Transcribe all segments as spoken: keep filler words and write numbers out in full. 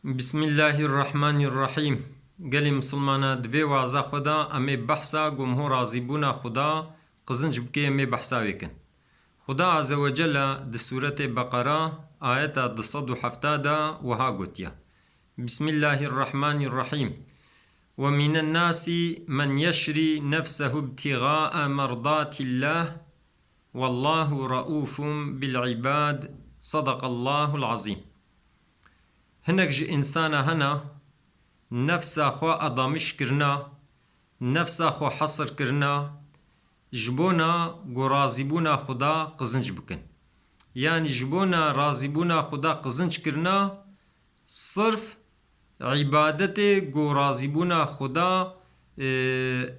Bismillahirrahmanirrahîm. Gelê misilmana, di vê waza xwe de em ê behsa gomho razîbûna Xuda qizinc bike, em ê behsa wê kin. Xuda Azze ve Celle di Sûretê Beqera ayeta du sed û hefta de wiha gotiye: Bismillahirrahmanirrahîm. Ve mînen nasi men yeşrî nefsehu ibtîgaa merdatillah. Wallahu raufun bil ibad. Sadaqallahul azîm. Hinek ji însana hene, nefsa xwe adamiş kirina, nefsa xwe hesir kirina, ji bona ku razîbûna Xuda qizinc bikin. Yanî ji bona razîbûna Xuda qizinc kirina, sirf îbadetê ku razîbûna Xuda, e,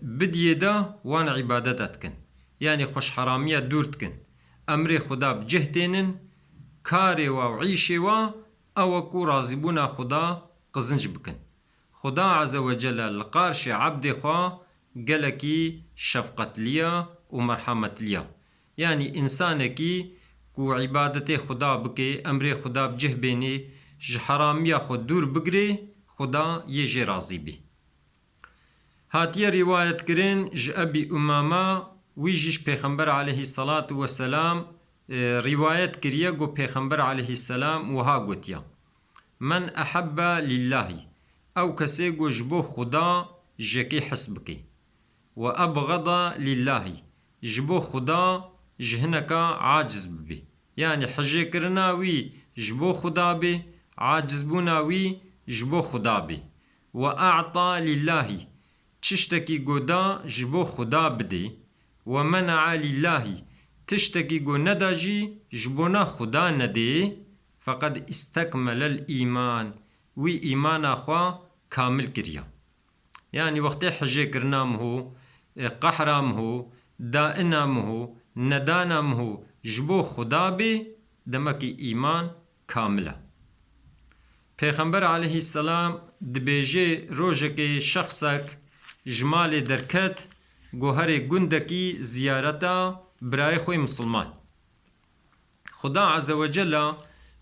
bidiyê de wan îbadeta dikin. Yanî xweşheramiya dûr dikin. Emrê Xuda bi cih tênin, karê wa û îşê wa ew e ku razîbûna Xuda qizinc bikin. Xuda Azze ve Celle li qarşê ebdê xwe gelekî şefqetliya û merhametliya. Yanî însanekî ku îbadetê Xuda bike, emrê Xuda bi cih bênê, ji heramiya xwe dûr bigirê, Xuda yê jê razî bî. Hatiye rîwayet kirin ji Ebî Umama, wî jî ji Pêxember aleyhisselatu vesselam, e, rîwayet kiriye, ku Pêxember aleyhisselam wiha gotiye: Men ehebbe lillahî, ew kesê ku ji bo Xuda jekê his bike. Ve ebxeda lillahî, ji bo Xuda ji hineka aciz bibe. Yanî hijêkirina wî ji bo Xuda be, acizbûna wî ji bo Xuda be. Ve a'ta lillahî, tiştekî ku da ji bo Xuda bide. Ve mena'a lillahî, tiştekî ku neda jî ji bona Xuda nedê. Feqed istekmelel îman, wî îmana xwe kamil kiriya. Yanî wextê hijêkirina miho, e, qehra miho, daina miho, nedana miho ji bo Xuda bê, demekî îman kamil e. Pêxember aleyhisselam dibêje, rojekê şexsek ji malê derket, ku herê gundekî ziyareta birayê xwe yê misilman. Xuda Azze ve Celle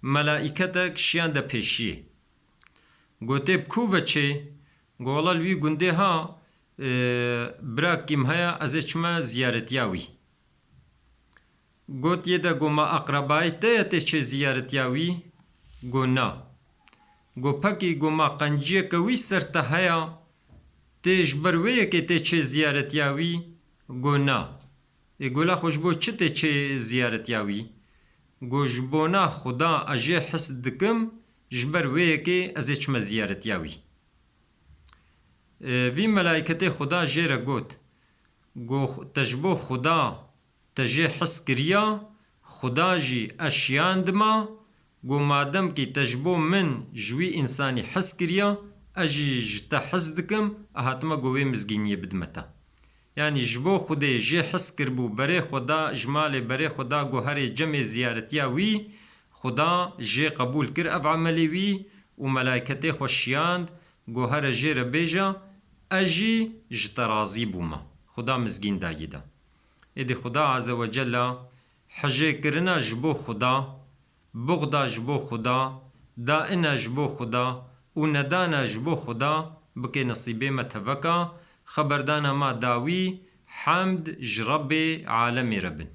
melaîketek şiyande pêşiyê. Gotê, bi ku ve çê? Go, wela li wî gundê ha, e, birakîm heye, ez ê çime ziyaretiya wî. Gotiye de, go, ma aqrebayê te ye tê çê ziyaretiya wî? Go, na. Go, pekî, go, ma qenciyeke wî ser te heye, tê ji ber wê yekê tê çê ziyaretiya wî? Go, na. Ê, go, la xwe ji bo çi tê çê ziyaretiya wî? Go, ji bona Xuda ez jê his dikim, ji ber wê yekê ez ê çime ziyaretiya wî. E, vî melaîketê Xuda jê re got, go, te ji bo Xuda te jê his kiriya, Xuda jî ez şiyandima, go, madem kî te ji bo min ji wî însanî his kiriya, ez jî ji te his dikim, ez hatime go wê mizgîniyê bidime te. Yanî ji bo Xwedê jê his kiribû, berê xwe da, ji malê berê xwe da, go herê cemê ziyaretiya wî, Xuda jê qebûl kir ev emelê wî û melaîketê xwe şiyand, go here jê re bêje, ez jî ji te razî bûme. Xuda mizgîn dayî de. Êdî Xuda Azze ve Celle hijêkirina ji bo Xuda, buxda ji bo Xuda, daina ji bo Xuda û nedana ji bo Xuda bike nesîbê me teveka, xeberdana ma dawî, hemd ji Rebbê alemê re bin.